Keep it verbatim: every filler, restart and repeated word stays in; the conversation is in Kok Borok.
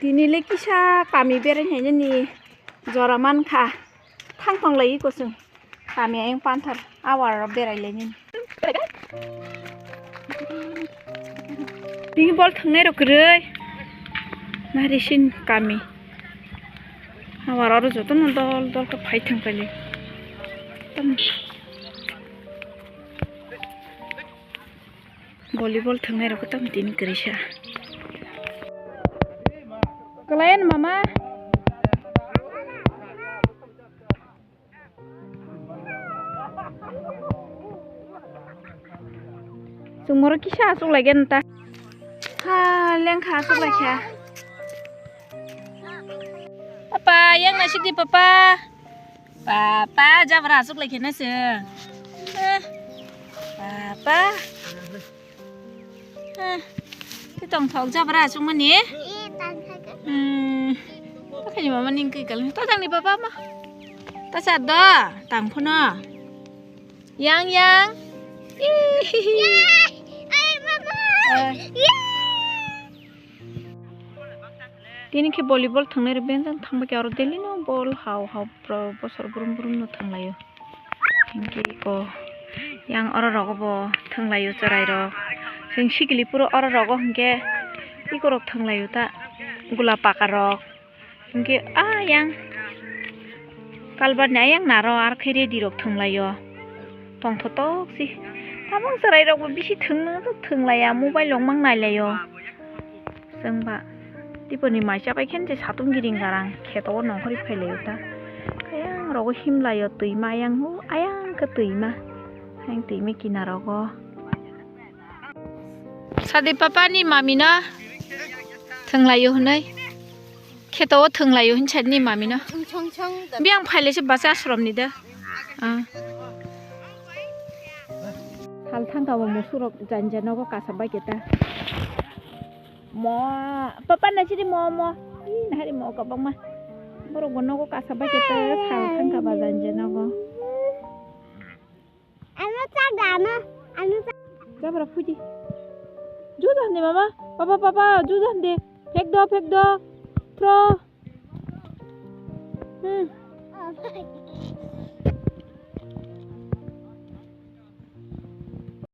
Tini le kisa kami berai hainani jora mankha. Thang tong lai iko chwng. Kami ayang panthor awar berai lainani. Tini bol thangnai rok kwrwi. Nari sin kami. Awar oro jotono dol dol khe phai thang kali. Tam. Volleyball thangnai rok tam tini kwrwi sa. Kwlai mama. Chwng moro kisa aswk lai gana ta. Ha, lengkha aswk lai kha. Papa, yang nasik di papa. Papa, jabra aswk lai kha na se. Eh, Papa. Eh, ki tong thok jabra aswk mani. Hmm. Takhani mama ning kai kal. Ta tang ni papa ma. Ta sa do, tang phuno. Yang, yang. Ih. Yay! Ay, mama! Eh. Yay! Tini khe volleyball thangnai rok beng jang thangba khe aro daily no ball hao hao bro bosor brum brum no thanglaio. Hinkhe iko yang oro rogo bo thanglaio chwrai rok. Chwng sikili puro oro rogo hinkhe iko rok thanglaio ta gula paka rok. Hinkhe ayang kalbar ni ayang naro ar khe ready rok thwnglaio. Tongthotok si. Tabuk chwrai rok bo bisi thwngno thwnglaiya, mobile rok mang nailaio. Chwngba tiponi mai chabai khe je satung giring garang kheto o nongkhorwi phailaio ta. Ayang rogo himlaio twima ayang hu ayang khe twima. Ayang twima kinarogo. Sadi papa ni mami no thwnglaio hwnwi. Kheto o thwnglaio hwn sadi ni mami no. Biyang phaile se basa ashram ni da. Ah. Sal thangka bo musuk rok janja nogo kasa bai keta. Mo papa na chiri mo mo. Ih, na hari mo kabang ma. Borok bo nogo kasa bai keta sal thangka ba janja nogo. Ano chak da ano. Ano chak. Jabra phuidi. Juda hande mama. Papa papa juda hande. Phek do phek do. Thro. Hmm.